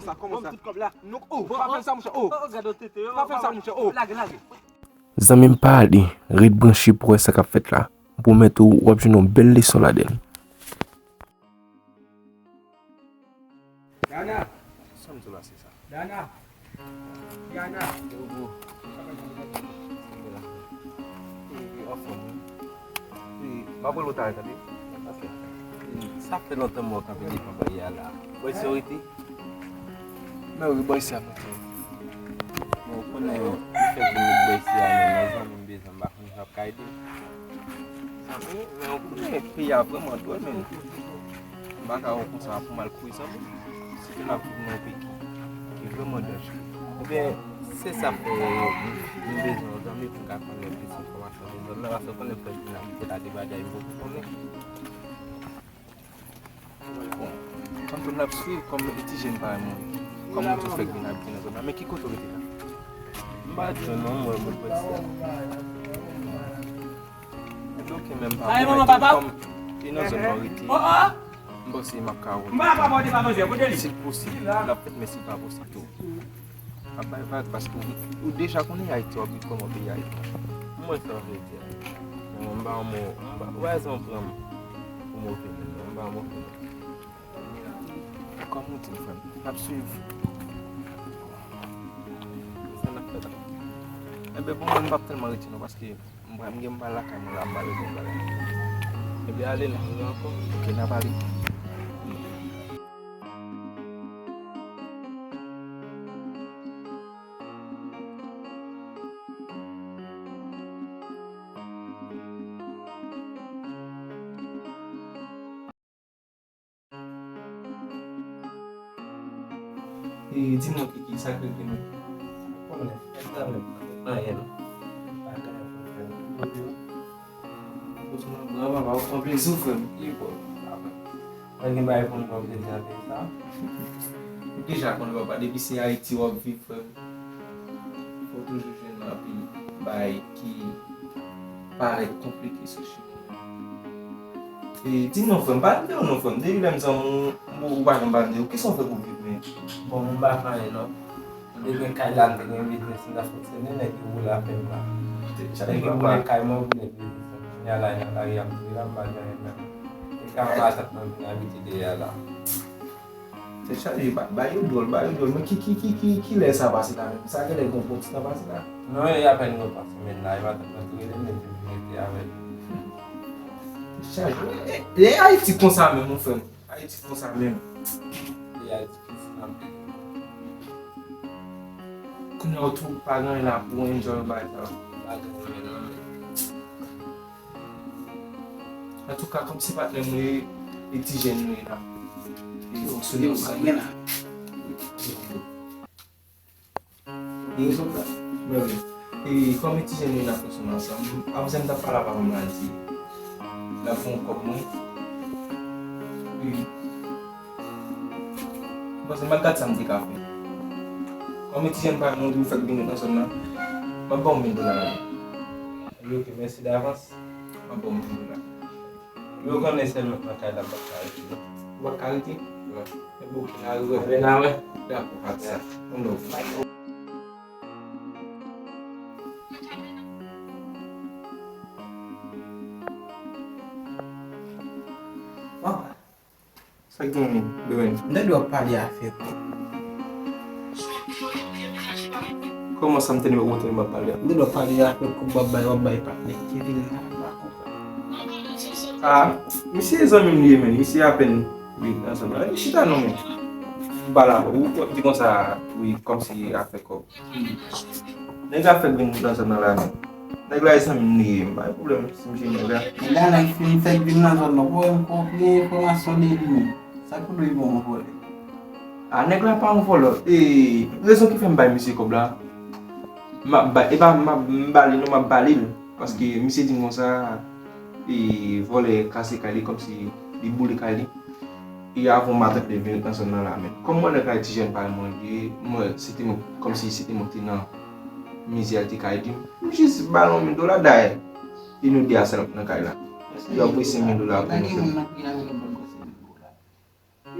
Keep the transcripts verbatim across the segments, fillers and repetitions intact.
Sa, kòman sa? Tout kòb la. Nou, oh, pa fè sa, monchè, oh. Oh, gade tete yo. Pa fè sa, monchè, oh. Lage, lage. Zanmi m, pa ale, ret branche pou w wè sa k ap fèt la. M pwomèt ou, w ap jwenn yon bèl leson ladan l. Dana. Sa m di w la, se sa. Dana. Diana. Yo, bro. Anfòm, wi. Wi, m ap rele w talè, tande? Ok. Sa fè lontan m wè w kanpe devan bagay la. Bòy, se w rete? Men wi, bòy, se a mwen. Bon, ou konnen, m fèk vin met bòy, se a mwen, men zanmi m bezwen m pa konn jan ap ka ede m. Zanmi, men ou konnen peyi a vrèman dwòl, men m pa ka wè konsa pou m al kouri zanmi m. Sitou n ap viv nan yon peyi ki, ki vrèman danjere. Ebyen, se sa fè m, m bezwen yon zanmi pou m ka konnen plis enfòmasyon de zòn nan, paske ou konnen frè Dina, se la de bagay m poko konnen. Bon, kòm tout n ap swiv, kòm ti jèn parèy mwen, kòm ou tou fèk vin abite nan zòn nan, men ki kote w rete la? M pa di w non, mwen, mwen prèske. Ebyen, ok, men m pa pwomèt ou, kòm e nan zòn nan w rete, m panse m ap ka wè w. Si l posib, l ap fèt, men si l pa posib tou. Ap bay vag, paske ou, ou deja konnen Ayiti, w ap viv kòman peyi Ayiti. M wè sa w vle di a. Men mwen m pa yon mo, m pa, ou pa bezwen pran m pou move moun, non, m pa yon move moun. Kòm ou di, frè m, n ap swiv. Sa n ap fè la. Enben, pou mwen, m p ap tèlman rete non, paske m pral, m gen m pral lakay mwen la, m pa bezwen bagay. Ebyen, ale, n ap rive ankò. Ok, n ap ale. E, di mwen, Kiki, sa k rive nou? Konnen, fè travay, anyen non. Pa gen anyen pou fè. Kote nou pran papa, ou pran plezi w, frè m. Ki bon, papa. Mwen gen bagay pou m fè w plezi nan peyi sa. Ou deja konnen, papa, depi se Ayiti w ap viv, frè m. Fò w toujou jwenn anpil bagay ki parèt konplike sou chimen. E, di m non, frè m, pa tande w non, frè m. Depi lè m zanmi w, ou pa janm pa tande w. Kisa w fè pou viv, men? Bon, m pa fè anyen non. M te gen kay la, m te gen biznis, m t ap fonksyone, nèg yo boule afè m la. Nèg yo boule kay mwen, boule biznis mwen. Kounye a la, nan lari a m te la, m pa gen anyen menm. E kay matant mwen vin abite dèyè a la. Tèt chaje, ba, ba yo dwòl, ba yo dwòl. Men ki, ki, ki, ki, ki lè sa pase la menm? Sa genlè gon bon ti tan pase la. Non, e apèn gon twa semèn la, e matant mwen te rele m, epi m vin rete avè l. Tèt chaje. E, e, e Ayiti konsa menm, mon frè m. Ayiti konsa menm. Peyi a difisil anpil. Kounye a w tou pa gen anyen la pou w enjoy bagay sa yo. Pa gen anyen la, men. Antouka, kòmsi patnè m ye, e ti jèn nou ye la. E, yo, sou yo, sa gen la. E, men wi. E, kòm e ti jèn nou ye n ap fonksyone ansanm, avè sa m t ap pale avè m la di, l ap fè yon kòb mwen. E, m panse m ap gad sa m te ka fè. Kòm e ti jèn pa nou, ou fèk vin nan zòn nan, m ap ba w mil dola ladan. Ebyen, ok, mèsi davans. M ap ba w mil dola. Yo konnen sèlman nan kay la, m p ap ka rete non. Ou p ap ka rete? Non. Ebyen, ok, n a rive. Apre n a wè. Dakò, pa di sa. Yon lòt. Bon. Sa k genyen, Beren? M tande w ap pale afè kòb. Kòman sa m tande w, ou tande m ap pale a? M tande w ap pale afè kòb w ap bay, w ap bay patnè Kevin la, m pa konprann. Ah, misye zanmi m li ye, men. Misye apèn vin ansanm la. Chita non, men. M pale avè w, ou, ou ap di konsa, wi, kòmsi afè kòb. Nèg la fèk vin nan zòn nan la, men. Nèg la e zanmi m li ye, m pa gen pwoblèm si m jwenn nèg la. Nèg la, nèg fin fèk vin nan zòn nan, bon, m konprann enfòmasyon de li menm. Sa k pou dwe bon, m vòlè. A, nèg la pa yon vòlò. E, rezon ki fè m bay misye kòb la, m ap ba, e pa m ap, m ba li non, m ap ba li l. Paske misye di m konsa, e, vòlè kase kay li, kòmsi li boule kay li. E avan matant li vin nan zòn nan la, men kòm mwen nèg la ti jèn parèy mwen ye, mwen, se te mwen, kòmsi se te mwen ki te nan mizè, li te ka ede m. M jis ba l yon mil dola dayè. E nou de a sèl nan kay la. Yo ofri senk mil dola pou nou fè.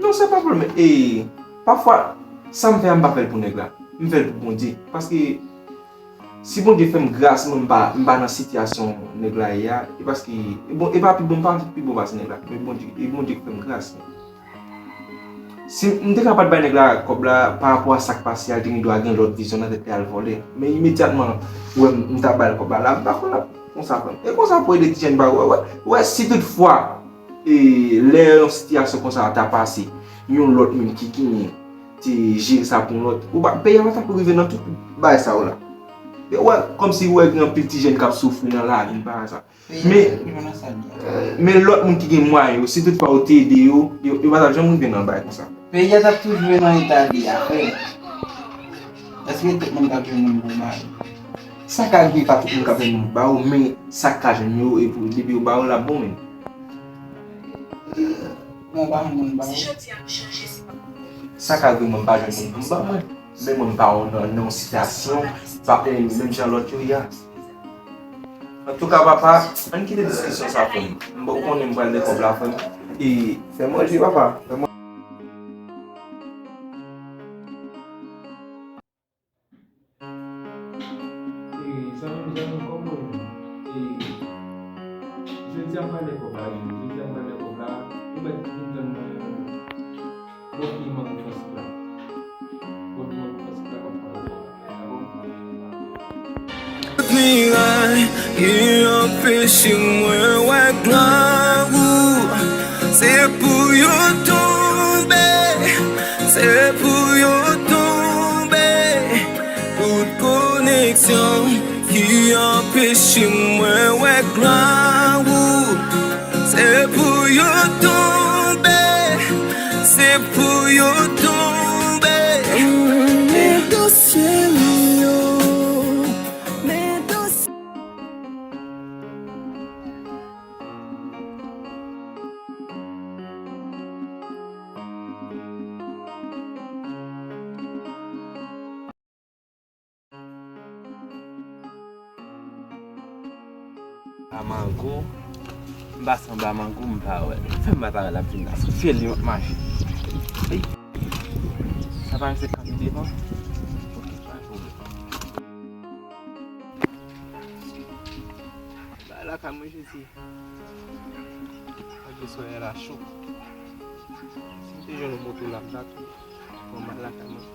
Non, se pa pwoblèm. E, pafwa, Sa m fè a, m pa fè l pou nèg la. M fè l pou Bondye. Paske si Bondye fè m gras, mwen m pa, m pa nan sitiyasyon nèg la ye a, e paske, e bon, e pa pi bon, m pa pi bon pase nèg la. Men Bondye, e Bondye ki fè m gras. Si m te ka pa t bay nèg la kòb la, pa rapò a sa k pase a, l te gen dwa gen lòt vizyon nan tèt li, al vòlè. Men imedyatman, wè m, m ta bay l kòb la, la, m pa konn ap konsa, frè m. E konsa pou ede ti jèn pa wè, wè, wè, si toutfwa, e, lè yon sitiyasyon konsa ta pase, yon lòt moun ki genyen te jere sa pou yon lòt, ou pa, peyi a pa t ap rive nan tout bagay sa yo la. E wè, kòmsi wè gen anpil ti jèn k ap soufri nan lavi, bagay sa. Men, men lòt moun ki gen mwayen yo, si toutfwa ou te ede yo, yo, yo pa t ap janm rive nan bagay konsa. Peyi a t ap toujou nan eta li a, frè. Èske tout moun t ap jwenn yon bon bagay? Sa ka rive pa tout moun k ap jwenn moun ba ou, men sa k ka jwenn yo, epi depi yo ba ou, l ap bon menm. Mwen pa jwenn moun ba ou. Sa ka rive mwen pa jwenn moun pou m ba mwen. Men mwen m pa nan, nan yon sitiyasyon, pa, e, menm jan lòt yo ye a. Antouka, papa, ann kite diskisyon sa, frè m. M, ou konnen m pral de kòb la, frè m. E fè manje, papa. Fè manje. E, zanmi m, zanmi m, kòman w ye menm? E, jodi a m pral de kòb la, wi. Jodi a m pral de kòb la. Ou mèt vin tann mwen. Bon, fi manke fòs la. Bon, fi manke fòs la, w ap pale. Miray ki anpeche mwen wè glwa ou. Se pou yo tonbe, se pou yo tonbe. Tout koneksyon ki anpeche mwen wè glwa ou. Se pou yo tonbe, se pou yo tonbe. Men dosye m yo, men dosye. A mango, m pase anba mango, m pa wè l. Fè m pa ta wè l ap vin la. Sou fye li m ap mache. Ey! Sa pa se kanpe devan? Ok, pa gen pwoblèm. Bay lakay mwen, Jezi. Malgre solèy la cho. Si m te jwenn yon moto la, m ta tou. Bon, m al lakay mwen.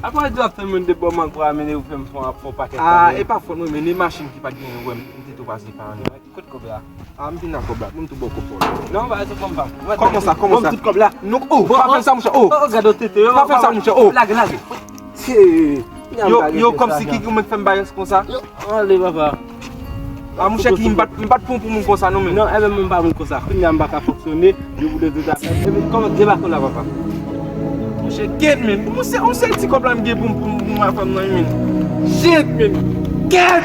Apa w di w ap tann mwen de bò mango a, mennen ou fè m fè yon, fè yon pakèt. Ah, e pa fòt mwen, men e machin ki pa t genyen, wè m, m te tou pase pa annik. Kot kòb la? Ah, m vin ak kòb la. Mwen tou ba w kòb la. Non, ba, se kòb pa. Kòman sa, kòman sa? Tout kòb la. Non, oh, pa fè sa, monchè, oh. Oh, gade tete yo. Pa fè sa, monchè, oh. Lage, lage. Yo, yo, kòmsi ki ou mèt fè m bagay konsa? Ale, papa. Ah, monchè, ki m pa t, m pa t pran pou moun konsa, non, men. Non, e ben, mwen pa moun konsa. Kounye a m pa ka fonksyone. Yo boule tout afè. Epi, kòman debake w la, papa? Monchè, kèt, men. Pou mwen, se yon sèl ti kòb la m gen pou m, pou m, pou m al fè m nan, men. Shit, men. Kèt!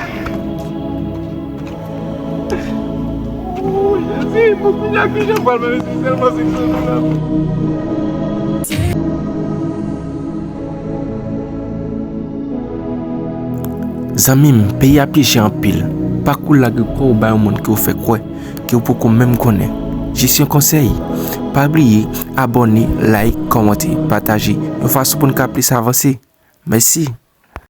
Oh, Jezi, pou kounye a, ki jan m pral manje sèlman senk san dola? Zanmi m, peyi a pyeje anpil. Pa kou lage kò w bay yon moun ke w fè kwè ke w poko menm konnen. Jis yon konsèy, pa bliye abòne, like, kòmante, pataje, yon fason pou n ka plis avanse. Mèsi.